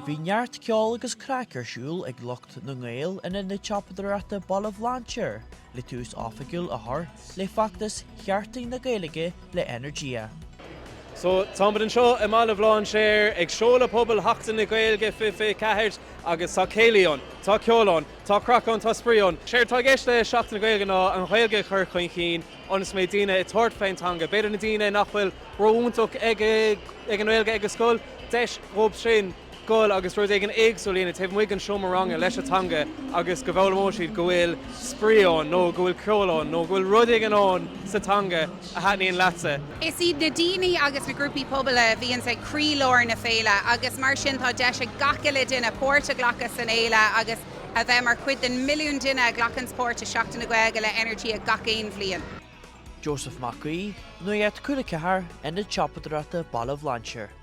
Bhí neart ceoil agus craic ar siúl ag lucht na nGael in Ionad Siopadóireachta Baile Bhlainséir le tús oifigiúil a chur le feachtas Sheachtain na Gaeilge le Energia. So, táimid anseo i mBaile Bhlainséir ag seoladh pobail Sheachtain na Gaeilge 2024 agus tá céilí ann, tá ceol ann, tá craic ann, tá spraoi ann. Séard atá i gceist le Seachtain na Gaeilge ná an Ghaeilge a chur chun cinn ionas go mbeidh daoine ag tabhairt fén teanga. B'fhéidir na daoine nach bhfuil ró-iontach ag an nGaeilge ag an scoil, deis dhóibh sin dul agus rud éigin éagsúil a dhéanamh taobh amuigh den seomra ranga leis an teanga agus go bhfoghlaimeoidh siad go bhfuil spraoi ann nó go bhfuil ceol ann nó go bhfuil rud éigin ann sa teanga a thaitníonn leatsa. Is iad na daoine agus na grúpaí pobail a bhíonns ag croílár na féile agus mar sin tá deis ag gach uile duine páirt a ghlacadh san fhéile agus a bheith mar chuid den mhilliún duine a ghlacanns páirt i Seachtain na Gaeilge le Energia gach aon bhliain. Joseph Mac Aoidh, Nuacht Cúla 4, Ionad Siopadóireachta Baile Bhlainséir.